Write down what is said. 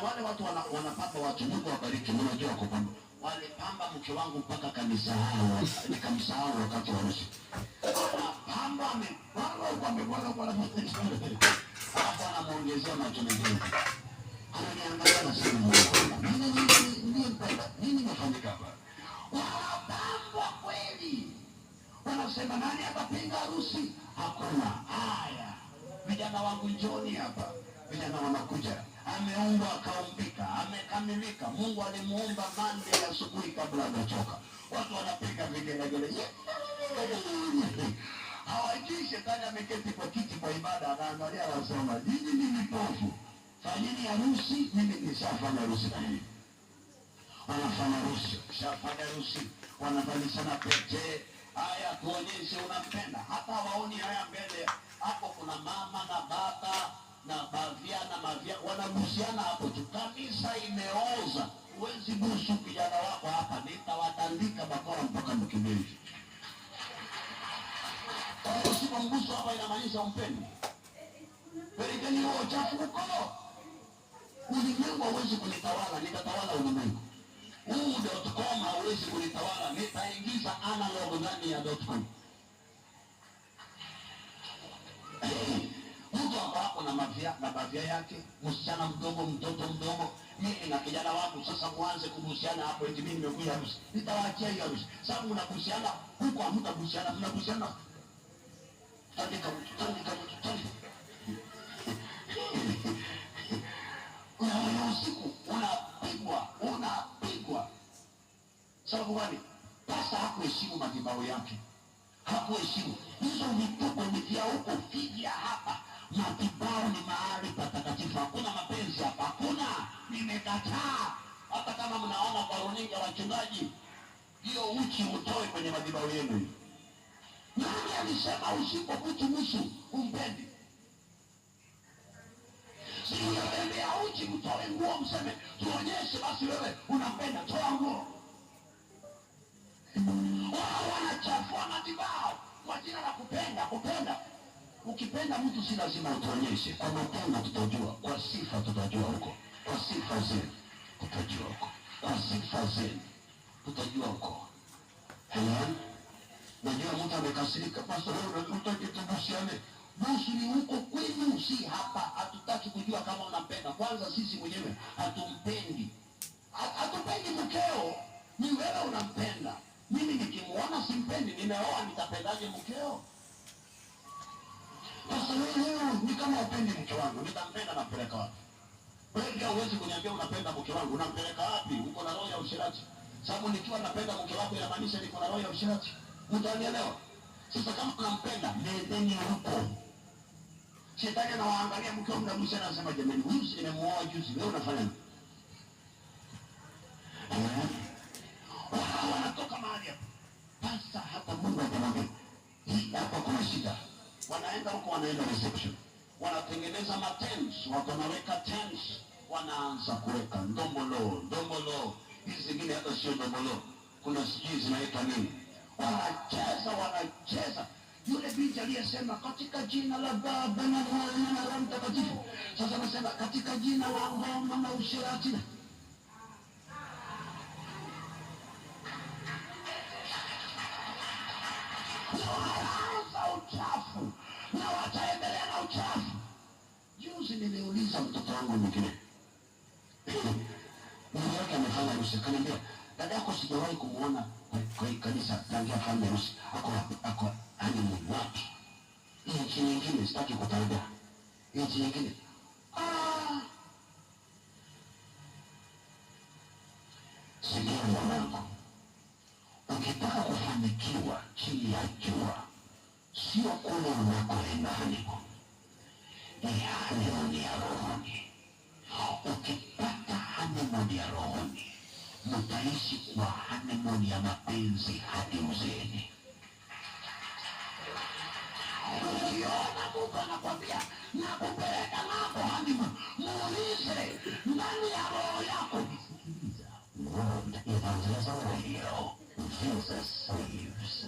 Na wale watu wanapamba watu, Mungu awabariki, mnajua kupamba. Walipamba mke wangu mpaka kanisahau, nikamsahau wakati wa harusi. Anapamba, amepamba huko, amepamba huko, alafu anamuongezea macho mengine. Ananiangalia anasema, Mungu, mimi niliyempenda, nini imefanyika hapa? Wanapambwa kweli. Wanasema nani atapinga harusi? Hakuna. Haya, vijana wangu njoni hapa. Vijana wanakuja, ameumbwa akaumbika, amekamilika. Mungu alimuumba Monday asubuhi kabla hajachoka. Watu wanapiga vigelegele, hawajui shetani ameketi kwa kiti kwa ibada, anaangalia, anasema nyinyi ni vipofu, fanyeni harusi, mimi nishafanya harusi na nyinyi. Wanafanya harusi, shafanya harusi, wanavalishana pete. Haya, tuonyeshe unampenda. Hata waoni haya mbele hapo, kuna mama na baba na bavia na mavia wanabusiana hapo tu. Kanisa imeoza. Huwezi busu kijana wako hapa, nitawatandika bakora mpaka mkimbie. Kwa hiyo usipombusu hapa inamaanisha umpendi. Pelekeni huo uchafu huko. Ulimwengu hauwezi kunitawala, nitatawala ulimwengu. Huu .com hauwezi kunitawala, nitaingiza analog ndani ya .com. Mtu ako hapo na mavia na bavia yake, msichana mdogo, mtoto mdogo, mimi na kijana wangu sasa muanze kubusiana hapo, eti mimi nimekuja harusi. Nitawaachia hiyo harusi. Sababu mnabusiana huko, hamtabusiana, mnabusiana. Tandika mtu, tandika mtu, tandika. Unaona usiku unapigwa, unapigwa. Sababu gani? Pasa hakuheshimu madhabahu yake. Hakuheshimu. Hizo vituko ni vya huko, vya hapa. Madhabahu ni mahali patakatifu. Hakuna mapenzi hapa. Hakuna. Nimekataa. Hata kama mnaona kwa runinga wachungaji, hiyo uchi utoe kwenye madhabahu yenu. Nani alisema usipobusu busu umpendi? Si unatembea uchi, mtoe nguo, mseme tuonyeshe basi wewe unampenda, toa nguo. Wao wanachafua madhabahu kwa jina la kupenda. Kupenda, ukipenda mtu si lazima utuonyeshe. Kwa matendo tutajua, kwa sifa tutajua huko, kwa sifa zenu tutajua huko, kwa sifa zenu tutajua huko. Amen. Najua mtu amekasirika, pastor, wewe unataka tubusiane. Busu ni huko kwenu, si hapa. Hatutaki kujua kama unampenda. Kwanza sisi mwenyewe hatumpendi. Hatupendi mkeo, ni wewe unampenda. Mimi nikimuona simpendi, nimeoa nitapendaje mkeo? Sasa wewe ni kama upendi mke wangu, nitampenda nampeleka wapi? Wewe pia huwezi kuniambia unapenda mke wangu, unampeleka wapi? Uko na roho ya usherati. Sababu nikiwa napenda mke wako inamaanisha niko na roho ya usherati. Utanielewa? Sasa kama unampenda, nendeni huko. Shetani anawaangalia mke wangu mnagusa, anasema jamani, huyu si nimemuoa juzi, wewe unafanya nini? Wao wanatoka mahali hapo. Sasa hata Mungu atamwambia, hii hapa kuna shida. Wanaenda huko, wanaenda reception. Wanatengeneza matents, watu wanaweka tents, wanaanza kuweka ndombolo, ndombolo. Hizi zingine hata sio ndombolo. Kuna sijui zinaitwa nini. Wanacheza, wanacheza. Yule binti aliyesema katika jina la Baba na Mwana na Roho Mtakatifu, sasa anasema katika jina la ngoma na usherati. Na wanaanza uchafu na wataendelea na uchafu. Juzi niliuliza mtoto wangu mwingine, mama yake amefanya harusi, akaniambia dada yako sijawahi kumuona kwa kanisa tangia afanye harusi. Ako wapi? Ako honeymoon wapi? Nchi nyingine, sitaki kutaja nchi nyingine. Sikia mwanangu, ukitaka kufanikiwa chini ya jua, sio kule unakoenda honeymoon, ni honeymoon ya rohoni. Ukipata honeymoon ya rohoni, mtaishi kwa honeymoon ya mapenzi hadi uzeeni. Ukiona Mungu anakwambia nakupeleka ng'ambo honeymoon, muulize ndani ya roho yako. Sikiliza World Evangelism Radio, Jesus Saves.